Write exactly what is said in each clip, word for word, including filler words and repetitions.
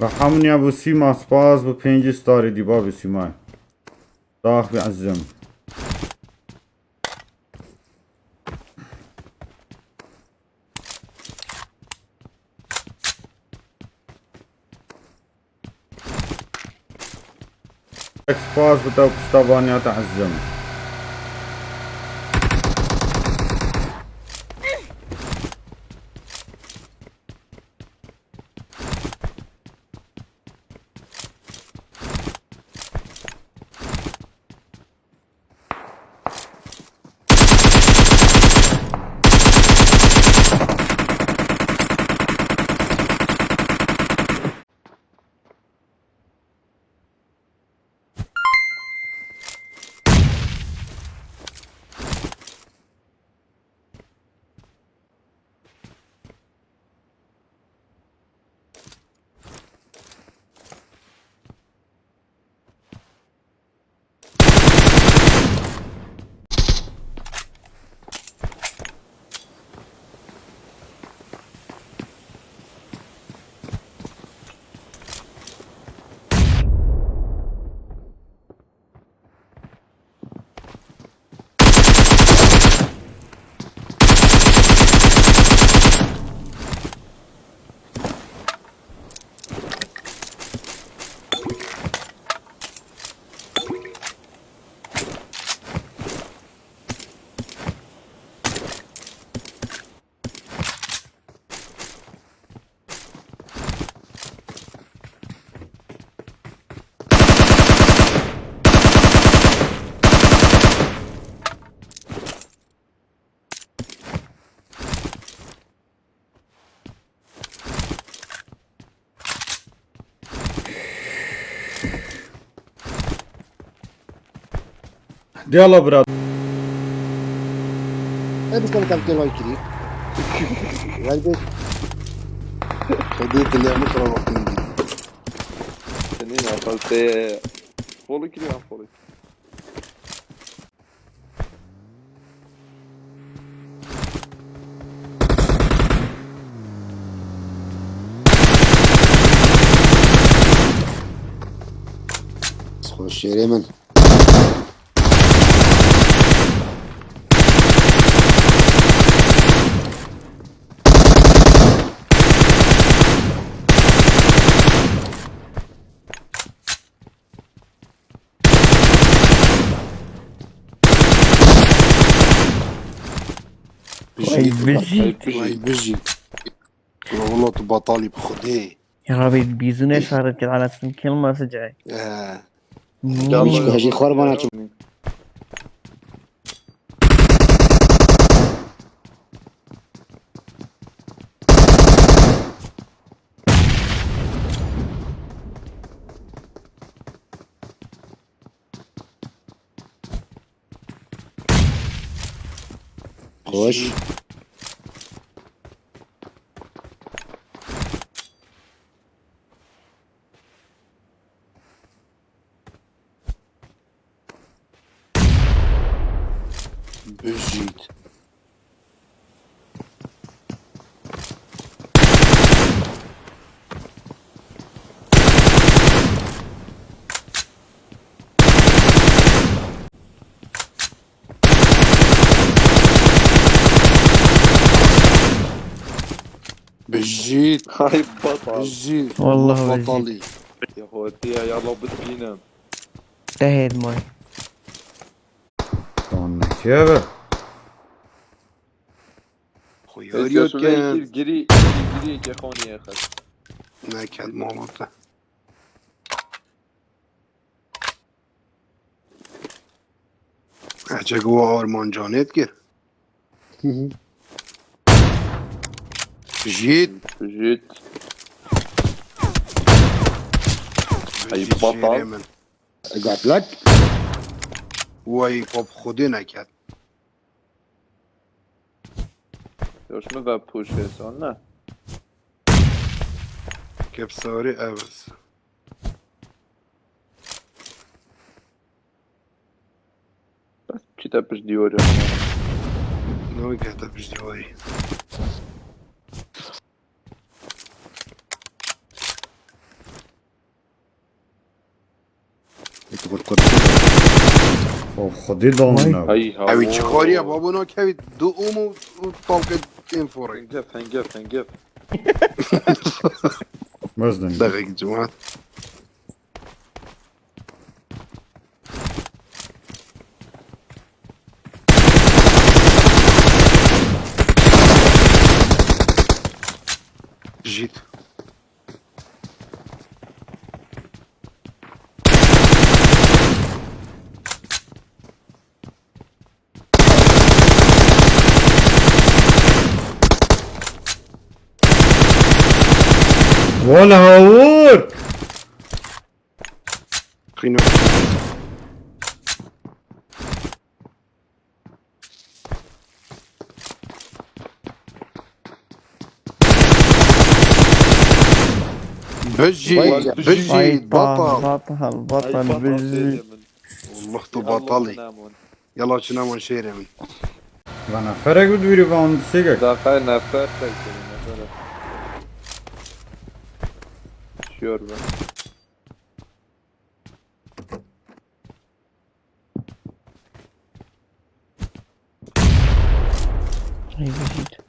Rehamniya Bûsîma, spas bo pêncî starê dîba Bûsîma. Sax be ezim. Spas bo te piştevaniya te ezim. Diyala bira. Hadi sen kalkın vay kiri. Vay be. Hadi dileğimi kıra bakayım. Senin akıl te. Follow kiri ya, follow. Xweş şêrê min. Ay, bijî. Ay, bijî. Wela tu batalî bi Xwedê. Ya Rabbi, bîzûnê şarit kir, ala sin kelma sicay. Ee. Mû. Hejî xwar bana çi. Xweş. Bijît. Bijît. Hay batal. Bijît. Wallah bijît. Batalî. Ya hotiya, ya Allah bitbînim. Tehêd may. Ton ne keve? Xuyar yokken. Girî, girî, girî, ke xoniye xes. Neked malata. Ecek o armancanê dikir. Hı hı. Jît. Jît. Ay, batal. Gatlak. Way, pop xudê neket. Yoş mu ve puşê son ne? Kepsarî evet. Bes çi te pişt dîwarî ama. Navê kete pişt dîwarî. Of, Xwedê damîna. Ay, Ew ê çi xariye babo, nakevî du ûm û, û tavke tên forê. Hengif, hengif, hengif. Mezdin. Daqek ciwan. Jît. Wala hawur! Qîno. Bijî, Vay, bijî, vay, batal. Batal, batal, batal, bijî. Allah tu batalî. Yala çinamon şêrê min. Va neferek bi dûrî van sêgek. Daxay nefer tek nefere. Şiyor ben. Ay, bijît.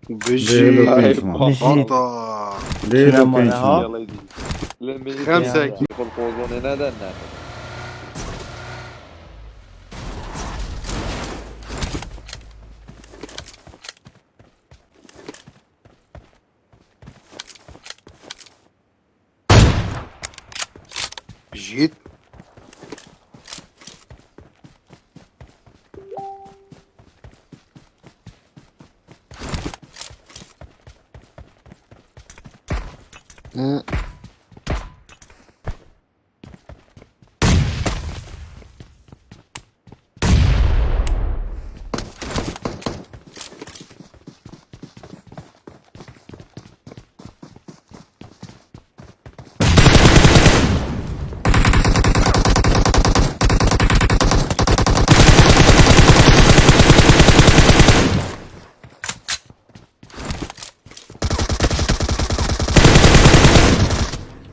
Bijî. Dê do pênc man. Bijî. Hata. Dê do pênc man. Xemsek. Kolkozonê neden nerede? Jît. Hı.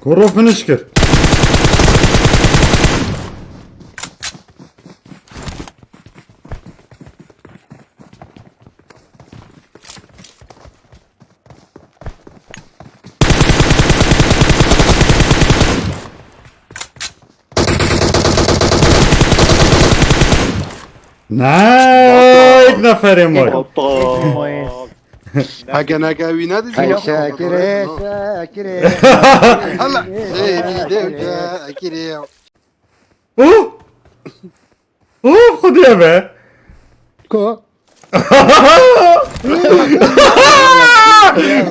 Kuro finish kir. Ne, ilk neferê moy. Heke neke wî nedî. Heke şekirê, şekirê. Allah. Ey, bir de şekirê. Oh! Oh, Xwedê be. Ko?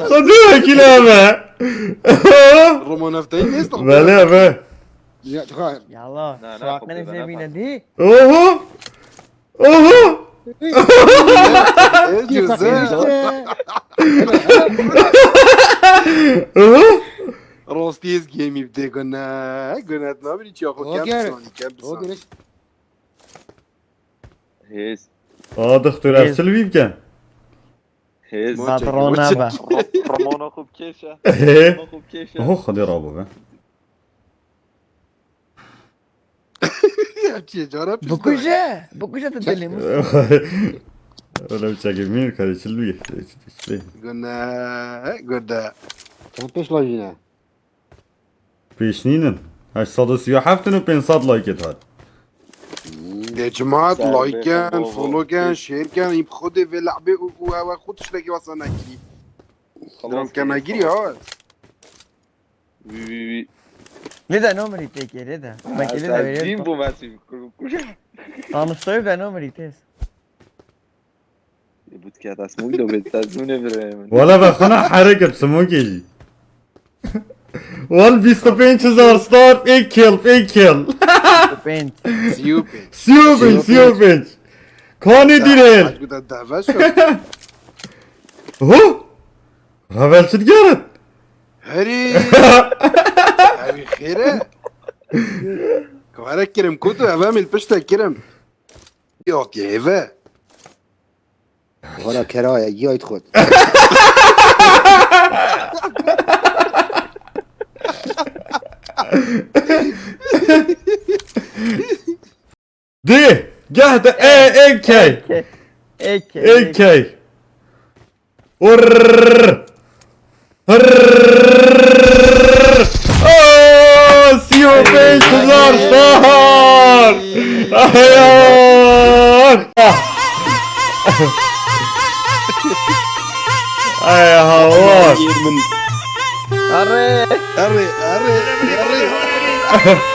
Xwedê wekîl e be. Roman Efdayî nêst. Belê be. Ya, çiqa. Yalla, Na, na, suraxê xwe zevîne dî. Oho! Oho! Ê, cüzê. Oho! Rostî ez gemî bide gune. Gune nabînî çiya xwe kem bisanî, kem bisanî. Hêz. A, doktor, Hêz. Ev çi li wî bikin? Hêz. Bad rona be. Ramona xwe bikêşe. Hê. Ramona xwe bikêşe. Oho, Xwedê rabo be. Ev çi ye, cara pişt Bikuje, bikuje tu dilê min. Öyle bir çekilmiyor, kardeşim, bir. Gune, gune. Çend pêş lajîne? Pêşnînin. Heşt sed û sî û heft in û pênc sed like hat. Dê cemaat like ken, follow ken, share ken, î bi xwedê vê lehbê û, û ew xwe tiştekî wesa nekirî. Diram ke negirî ha. Wî, wî, wî. Lê de nomerî têkê, lê de. Belkî lê de wê. Dîn bû mesî. Tanıştayı de nomerî têz. Bu diket ez mû do bê, ez mû ne birayê min. Wala be xwe ne hereket, smokê jî. Wal bîst û pênc hezar star, fake kill, fake kill. Pênc. Sî û pênc. Sî û pênc, sî û pênc. Kanê dîrê. Hak bi de deve şo. Hu! Hevel çi digerin? Herî. Ew ê xêr e. Kare kirim ku tu eve min pişte kirim. Yok eve. Wala keraye, yayt xwet. D. Geh de E, E, K. K. E, K. E, K. Urr. Hırr. Aa, sî û pênc hezar sar. Ayar. Ay, hawar. Erê. Erê, erê, erê.